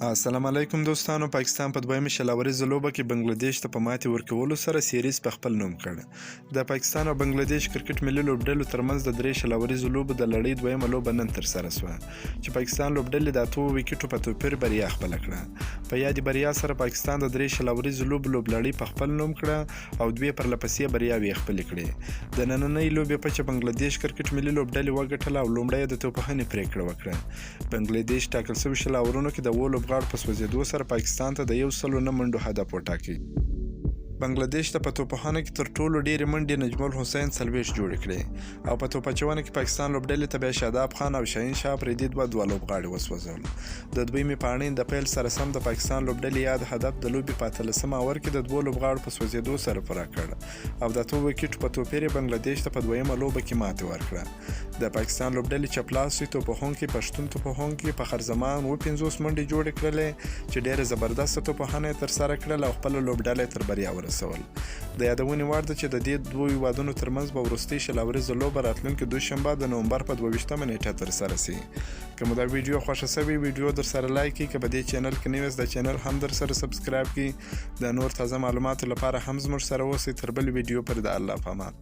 السلام علیکم دوستانو، پاکستان په دویمه 20 اوریزه لوبه کې بنګلادیش ته په ماتې ورکولو سره سیریز په خپل نوم کړ. د پاکستان او بنګلادیش کرکټ ملي لوبډلو ترمنځ د درې 20 اوریزو لوبو د لړۍ دویمه لوبه نن ترسره شوه، چې پاکستان لوبډلې د 8 ویکټو په توپیر بریا خپله کړه. په یادې بریا سره پاکستان د درې 20 اوریزو لوبو لوبلړۍ په خپل نوم کړه او دوې پرلپسې بریاوې یې خپلې کړې. د نننۍ لوبې پچه بنګلادیش کرکټ ملي لوبډلې وګټله او لومړی یې د توپوهنې پرېکړه وکړه. بنګله دېش ټاکل شوي 20 اورونو کې د اوو لوبغاړو په سوځېدو سره پاکستان ته د 109 منډو هدف وټاکه. بنګله دېش ته په توپوهنه کې تر ټولو ډېرې منډې نجم الحسین 40 جوړې کړې او په توپ اچونه کې پاکستان لوبډلې ته بیا شاداب خان او شاهین شاه افریدي دوه دوه لوبغاړي وسوځول. د دویمې پاڼې د پیل سره سم د پاکستان لوبډلې یاد هدف د لوبې په اتلسم اور کې د دوو لوبغاړو په سوځېدو سره پوره کړ او د 8 ویکټو په توپیر یې بنګله دېش ته په دویمه لوبه کې ماتې ورکړه. د پاکستان لوبډلې چپلاسي توپوهونکي پښتون توپوهونکي فخر زمان 57 منډې جوړې کړلې، چې ډېره زبردسته توپوهنه یې ترسره کړل او خپله لوبډله یې تر بریا ورسول. د یادونې وړ ده چې د دې دوو هیوادونو ترمنځ به وروستۍ 20 اوریزه لوبه راتلونکې دوشنبه د نومبر په 22مه نیټه ترسره شي. که مو دا ویډیو خوښه شوې، ویډیو درسره لایک کړئ. که په دې چینل کې نوي یاست، د چینل هم درسره سبسکرایب کړئ. د نور تازه معلوماتو لپاره هم زموږ سره اوسئ. تر بل ویډیو پر د الله په امان.